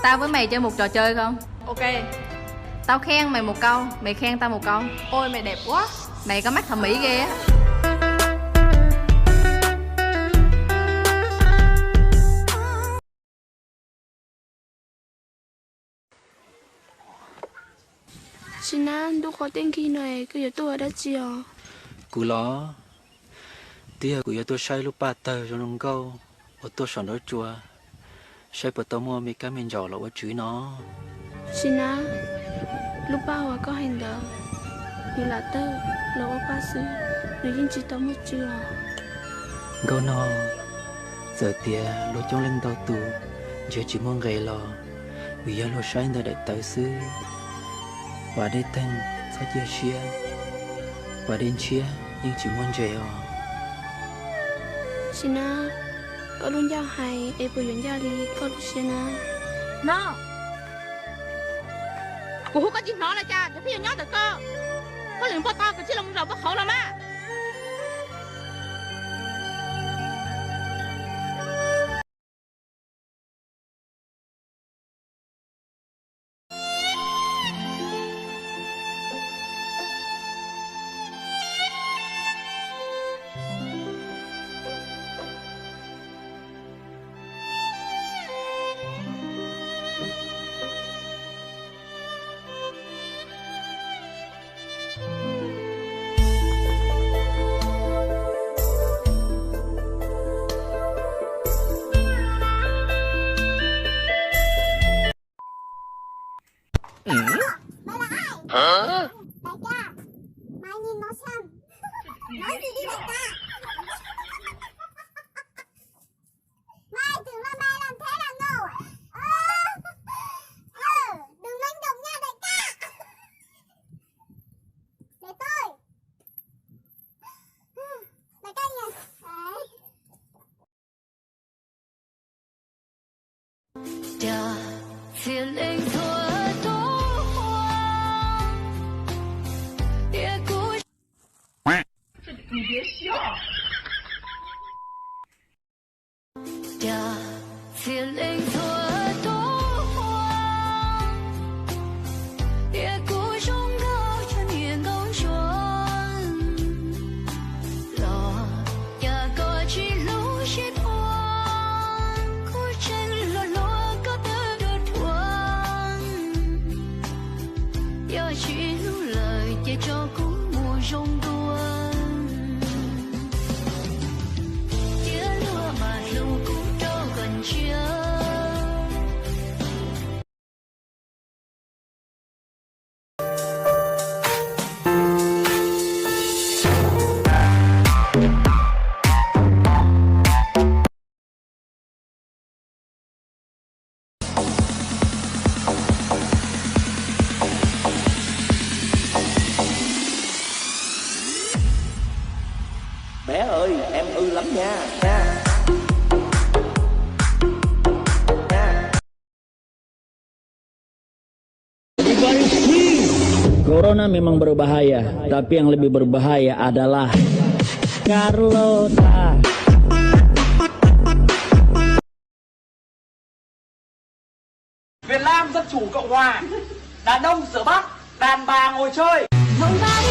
Tao với mày chơi một trò chơi không? Ok. Tao khen mày một câu, mày khen tao một câu. Ôi, mày đẹp quá. Mày có mắt thẩm mỹ ghê á. Sim na, ntuj qhov tiaj nkig no koj yuav tuaj ua dab tsi os? Kuv los, twb yog kuv yuav tuaj saib lub paj tawg zoo zoo nkauj uas tuaj saum nruab tsua, saib puas tau muaj me kab me ntsaum los ua tswv no. Sim na, lub paj uas koj hais ntawd, nws lam tawg los ua paj xwb, nws yeej tsis tau muaj tswv os. Nkauj no, txawm tias luag coob leej ntau tus ntshe tsis muaj nqe los vim yog luag saib ntawm daim tawv xwb. Vam Dej Teeg, txhob cia siab, Vam Dej Ntshiab yeej tsis muaj ntses os. Sim na, koj lub ncauj hais es puas yuav ncaj li koj lub siab na? No, kuv hu koj tsis hnov los cas, cov pheej yuav nyob ntawm koj. Koj lwm npoj toj koj tsis los zaum npoj qhauv los mas. Mày là ai? Hả? Đại ca, mày nhìn nó xem. Nói gì đi đại ca? Mày tưởng là mày làm thế là ngầu à? Ơ, ờ, đừng manh động nha đại ca. Để tôi. Đại ca nhìn. Đấy. Los cas koj tsis hlub siab ua, kuv tseem hluas hluas koj twb dua dhuav. Yog tsis hlub lawm ces tso kuv mus zoo dua. Cia luag mam hlub kuv rau kom ntsiag. Bé ơi, em ư lắm nha, nha. Nha. Corona memang berbahaya, tapi yang lebih berbahaya adalah Carlota. Việt Nam Dân Chủ Cộng Hòa, đàn ông rửa bát, đàn bà ngồi chơi. Thông qua